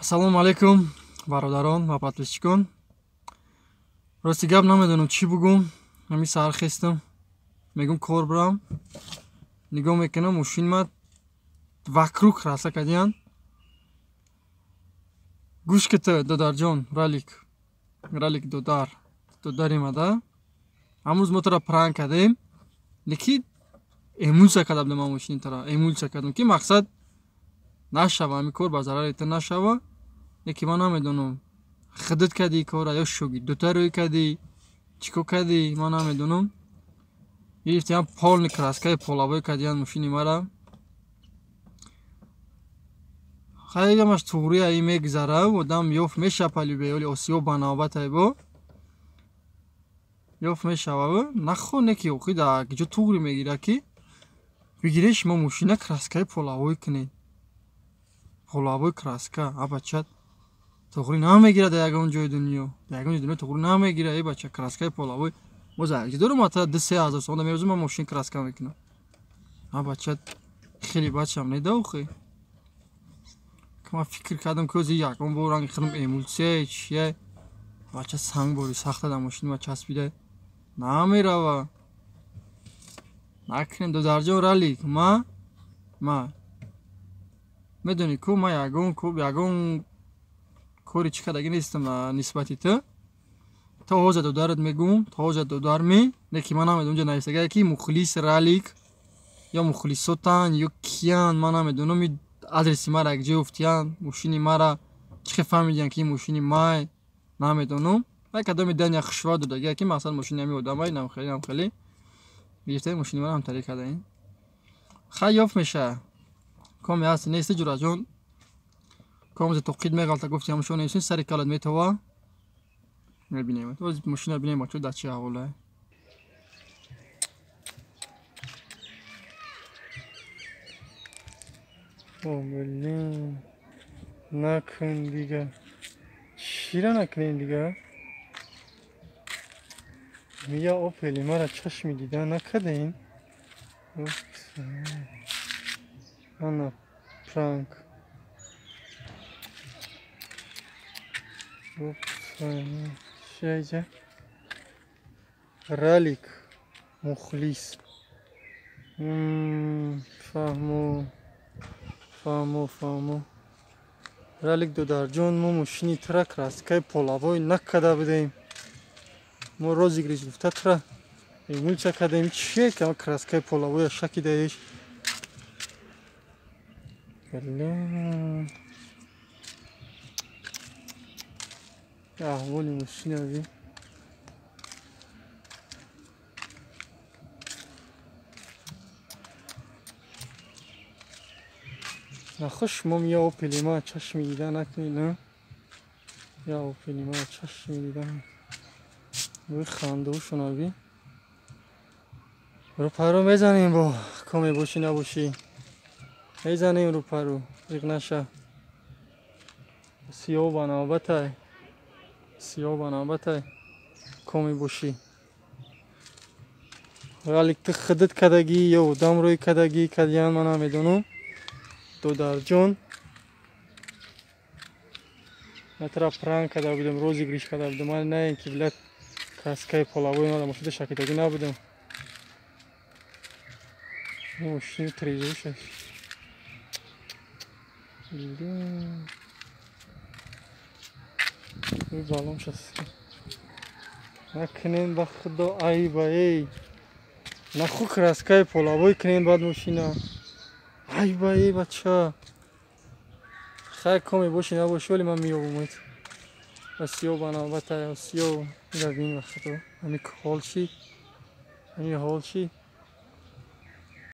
Ассалому алайкум, бародарон ва подписчикон. Рости гап намедонам чӣ бугум. Ҳамин саҳар хестам, мегум кор бирам. Нигоҳ мекунам, мошинма вокруг краска кардиян. Гӯш кита, додарҷон, Ралик. Ралик додар. Додари мада. Ҳамрӯз мо тура пранк кардем. Леки эмулсия карда будам ман мошини тура. Эмулсия кардам ки мақсад нашава, ҳамин кор ба зарари ту нашава. Леки ман намедонам. Худат кардӣ кора ё шогирдота рӯй кардӣ, чӣ кор кардӣ, ман намедонам. Гирифтиам полный краскаи половой кардиян мошини мара. Хайгамаш туғри аи мегзара, одам ёфт мешава палюбе, оли осиё ба навбат айбо. Ёфт мешава, нахоне ки охи да киҷо туғри мегира ки бигиреш шумо мошина краскаи половой кунед. Половой краска, а бача туғри намегира дар ягон ҷои дунё. Дар ягон ҷои дунё туғри намегира, эй бача краскаи половой. Мо за дорум ата 2-3 ҳазор сомон меёзум, ман мошин краска мекунам. А бача хеле бачам неда охи. Ман фикр кардам ки ози ягон бор ранги худам эмулсия чия. Бача санг бори сахта дар мошини ма часпида. Намерава. Накунем додарҷон Ралик, ма медонӣ ку ма ягон кори чӣ кардагӣ нестам нисбати ту. То ҳозир додарат мегӯм, то ҳозир додарми, леки ман намедонам ҷо нависагае ки мухлис Ралик ё мухлисотан ё киян, ман намедонам. Адреси мара як ҷой уфтиян, мошини мара чӣ хел фаҳмидиян ки ин мошини май, намедонам. Як кадоми дания хушва додагия ки мақсад мошини ҳамин одамай, намхеле намхеле гирифтаи мошини мара ҳамтари кардаин. Хай ёфт меша. Коми ҳасти нести ҷураҷон. Комзе тоқид меғалта гуфти ҳамшо нестин сари калат метова. Мебинем. Оз мошина бинем бачо дар чӣ аҳволае. О, блин. Накун дига. Чира накунем дига? Мия Опели мара чашми дида накардем. Ана пранк. Шайҷа. Ралик мухлис. Фаҳмо. Фаҳмо, фаҳмо. Ралик додарҷон, мо мошини тура краскаи половой накарда будем. Мо розыгрыш гуфта тура эмулсия кардем. Чие ки краскаи половоя шакидаеш? Блин. Аҳволи мошина би. Нахуш мо я Опели ма чашми дида накунед, на? Я Опели ма чашми дида. Рӯи хандаушона би. Рӯпару мезанем бо коме бошӣ набошӣ. Мезанем рӯпару, зиқ наша. Сиёҳ ба навбатай. Сиёҳ ба навбатай. Коме бошӣ. Ралик ту худат кардагӣ ё одам рӯй кардагӣ, кардиян ман намедонам. Додарҷон, ман тура пранк карда будам, розыгрыш карда будам. Ман на ин ки блядь краскаи половой надам, мошина шакидагӣ набудам. Мошини трезушаш. Блин. Балом шаст. Накунем ба худо айба, эй. Наху краскаи половой кунем баъд мошина. Айба, эй, бача. Хай коме боши набоши, вале ман меёбам. Осиё ба навбата, осиё. Ира бин ба худо. Ҳамин ҳол шид. Ҳамин ҳол шид.